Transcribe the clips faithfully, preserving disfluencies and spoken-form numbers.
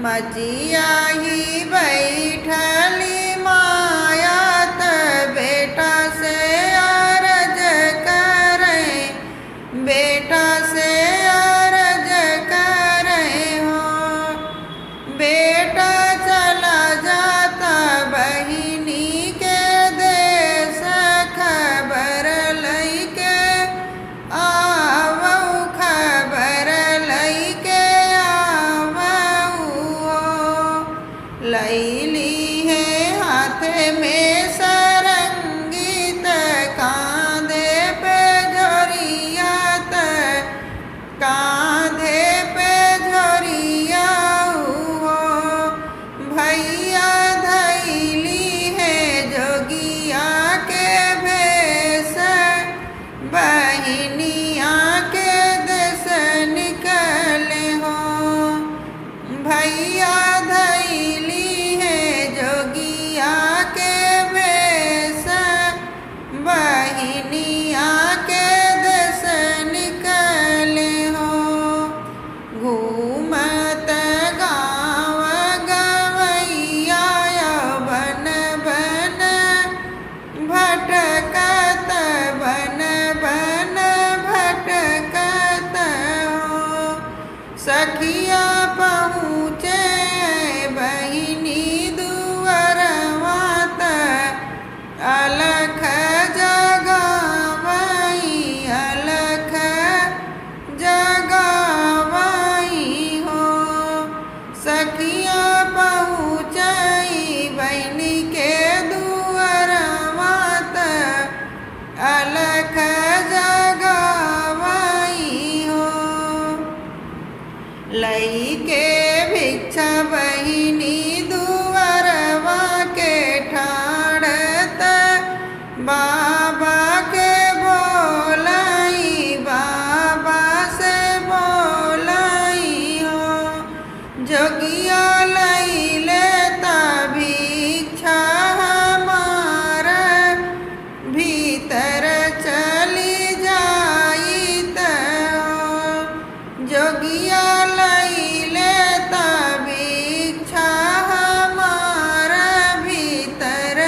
अजियाही बैठली माया त बेटा से अरज करै, बेटा से अरज करै हो। बेटा चला जाता बहिनी के देश, खबर लैके आवौ, खबर लैके आवौ हो। लैली है हाथ में सरंगी त कांधे पे झोरिया त, कांधे पे झोरिया हो। भैया धैली है जोगिया के भेष, बहिनिया के देश निकले हो। भैया धैली है जोगिया के भेष, बहिनिया के देश निकले हो। घूमत गाँव गवैया बन बन भटकत, बन बन भटकत हो। सखिया पहुँचे बहिनी दुअरवा त अलख जगावई, अलख जगावई हो। सखिया पहुँचई बहिनी के दुअरवा त अलख जगावई हो। लइके भिक्षा बहिनी दुअरवा के ठाड़त, बाबा के बोलाई, बाबा से बोलाई हो। जोगिया लैले त भिक्षा हमार भीतर चली जाइत हो। जोगिया लैले त भिक्षा हमार भीतर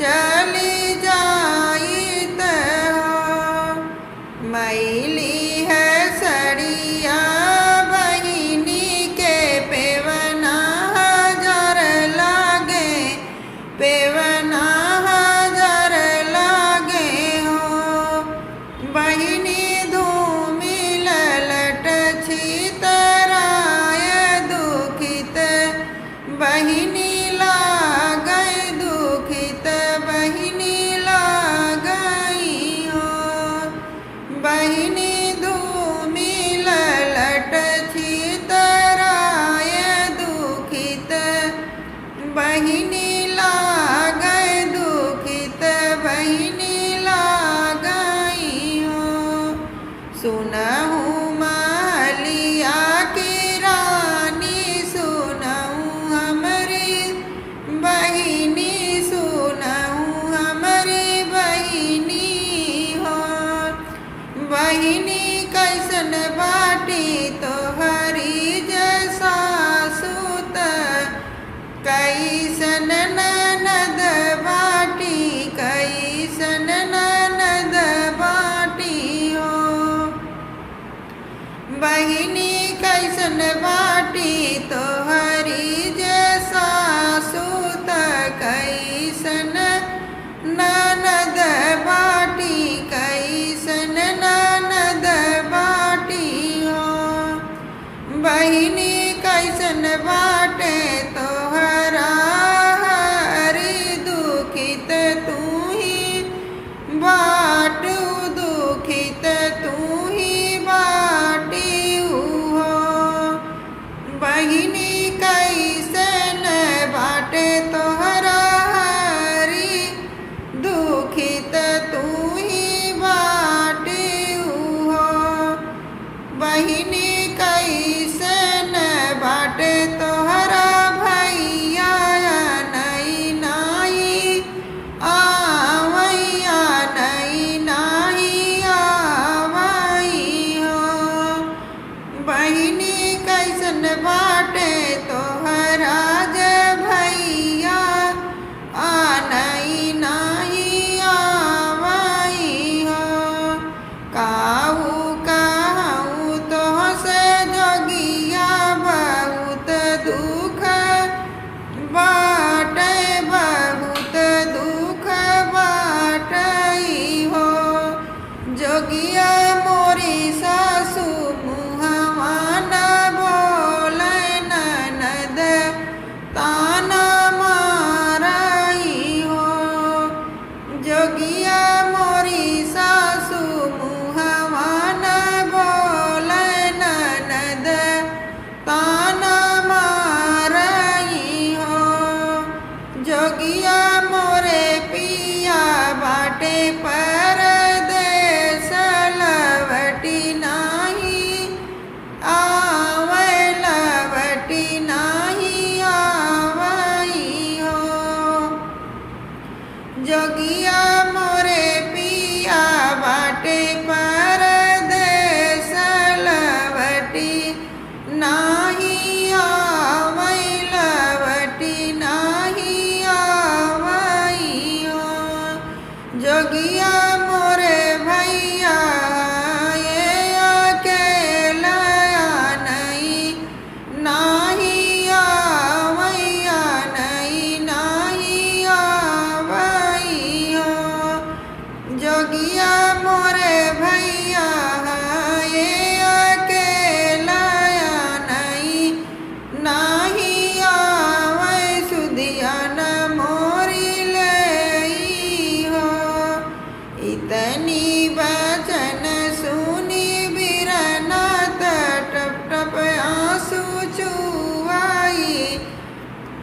चली जाइत हो। मैली है सड़िया बहिनी के पेवना हजार लागे, पेवना हजार लागे हो। बहिनी धूमिल लट छितराय दुखित, बहिनी लागै दुखित, बहिनी लागै हो। बहिनी धूमिल लट छितराय दुखित, बहिनी लागै दुखित, बहिनी लागै हो। सुनहु महलिया की रानी, सुनहु हमरी बहिनी, सुनहु हमरी बहिनी हो। बहिनी कैसन बाटी तोहरी जे सासु त, कैसन ननद बाटी, कैसन ननद बाटी हो। बहिनी कैसन बाटी तोहरी जे सासु त, कैसन ननद बाटी, कैसन ननद बाटी हो। बहिनी कैसन बाटे तोहरा हरी दुखित तू ही बाटू, दुखित तू ही बाटी हो। बहिनी कैसन बाटे तोहरा हरी दुखित तू ही बाटी हो। बहिनी कैसन बाटे तोहरा भैया, अनई नाई आवई, अनई नाई आवई हो। बहिनी कैसन बाटे तो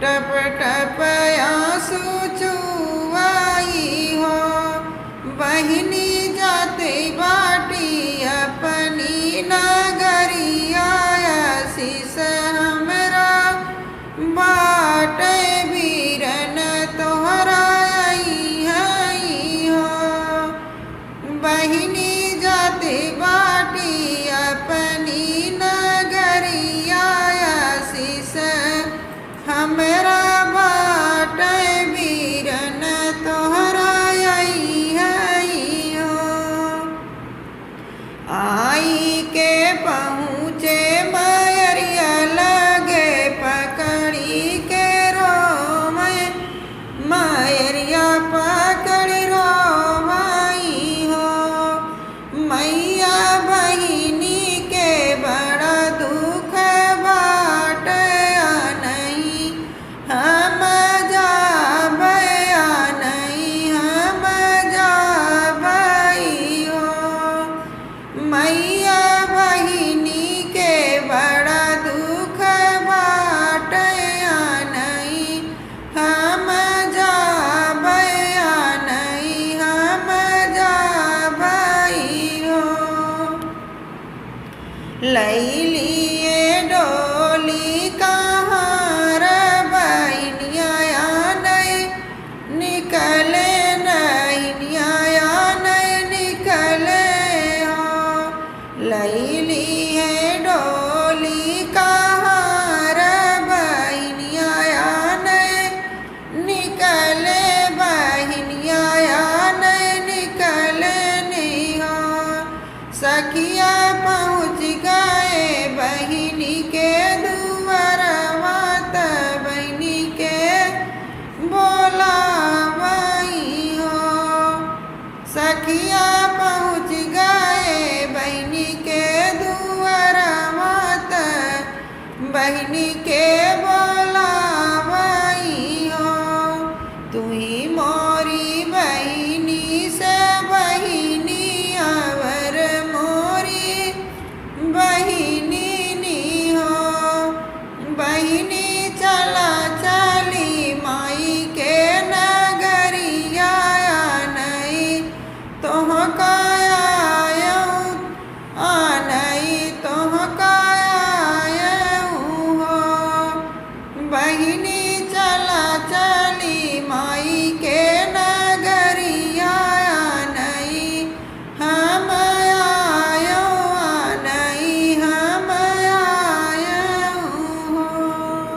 टप टप आँसू चुआई हो, बहिनी जाते बाटी अपनी नगरिया। आशीष हमरा बाटे बीरन तोहरा अइहैं हो। बहिनी जाते बाटी अपनी नगरिया। आशीष हमरा बाटे बीरन तोहरा अइहैं हो। आई के पहुँचे मयरिया लगे पकड़ी के रोवे, मयरिया पकड़ी रोवई हो। मैया बहिनी के बड़ा दुख बाटे, अनही हम जाबै, अनही हम जाबै हो। मैया बहिनी के बड़ा दुख बाटे, अनही हम जाबै, अनही हम जाबै हो। लैलिए डोली कहाँ रे बहिनिया, अनही निकले नहिनिया, अनही निकले हो। लैलिए डोली कहाँ रे बहिनिया, अनही निकले बहिनिया, अनही निकले नी हो। सखिया पहुँच गए बहिनी के दुआरवा, त बहिनी के बोलावई हो। सखिया पहुँच गए बहिनी के दुआरवा, त बहिनी के बोलावई हो। तुही मोरी बहिनी से बहिनी, अवर मोरी बहिनी नी हो। बहिनी चला चली माई के नगरिया, अनही तोहका आयऊ, अनही तोहका आयऊ हो। बहिनी